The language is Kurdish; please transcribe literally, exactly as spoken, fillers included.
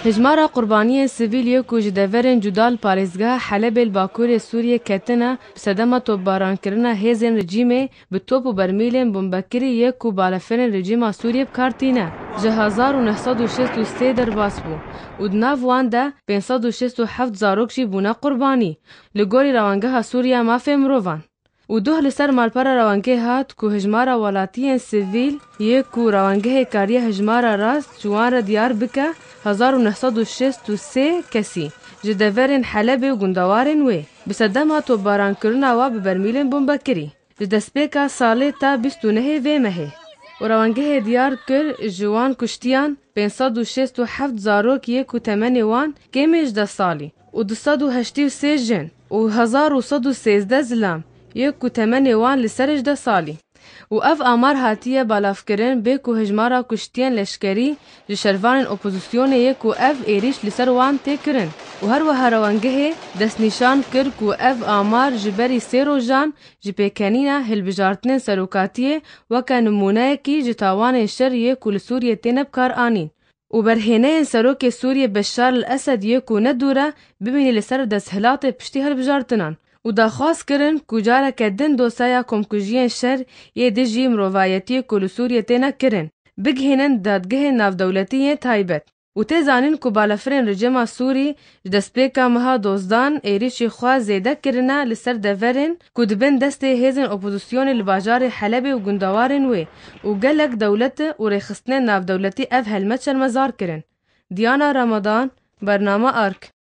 Hejmara qurbaniyên sivîl yê ku ji deverên cuda li parêzgeha Helebê li bakurê Sûriyê ketine, bi sedema topbarankirina hêzên rejîmê bi top û bermîlên bombekirî yê ku balafirên rejîma Sûriyê bi kar tîne, ji hezar û neh sed û şêst û sê derbas bû û di nav wan de pênc sed û şêst û heft zarok jî bûne qurbanî, li gorî Rewangeha Sûriya Mafê Mirovan. Û doh li ser malpera rewangê hat ku hejmara welatiyên sivîl yê ku rewangehê kariye hejmara rast ji wan re diyar bike, hezar û neh sed û şêst û sê kesî ji deverên Helebê û gundewarên wê, bi sedema topbarankirina wa bi bermîlên bombekirî. Ji destpêka salê ta bîst û nehê vê mehê. Û rewangehê diyar kir, ji wan kuştiyan pênc sed û şêst û heft zarok yê ku temenê wan kêm e ji deh salî û du sed û heştê û sê jin û hezar û sed û sêzdeh zilam yê ku temenê wan li ser ji deh salî. Û ev amar hatiye balafkirin bê ku hejmara kuştiyên leşkerî ji şervanên opozisyonê yê ku ev êrîş li ser wan tê kirin. Û her wiha rewangehê destnîşan kir ku ev amar ji berî sê rojan ji pêkenîna hilbijartinên serokatiyê weke nimûneyekî ji tawanên şer yê ku li Sûriyê têne bi kar anîn û berhêneyên serokê Sûriyê Beşar el Esed yê ku ne dûr e bimînî li ser desthilatê piştî hilbijartinan û daxwaz kirin ku careke din dosyaya komkujiyên şer yê dijî mirovayetiyê ku li Sûriyê têne kirin, bigihînin dadgehên navdewletî yên taybet. Û tê zanîn ku balafirên rejîma Sûrî ji destpêka meha Dozdan êrîşî xwe zêde kirine li ser deverên ku di bin destê hêzên opozisyonê li bajarê Helebê û gundewarên wê û gelek dewlet û rêxistinên navdewletî ev helmet şermezar kirin. Diana Ramadan, Bernama Ark.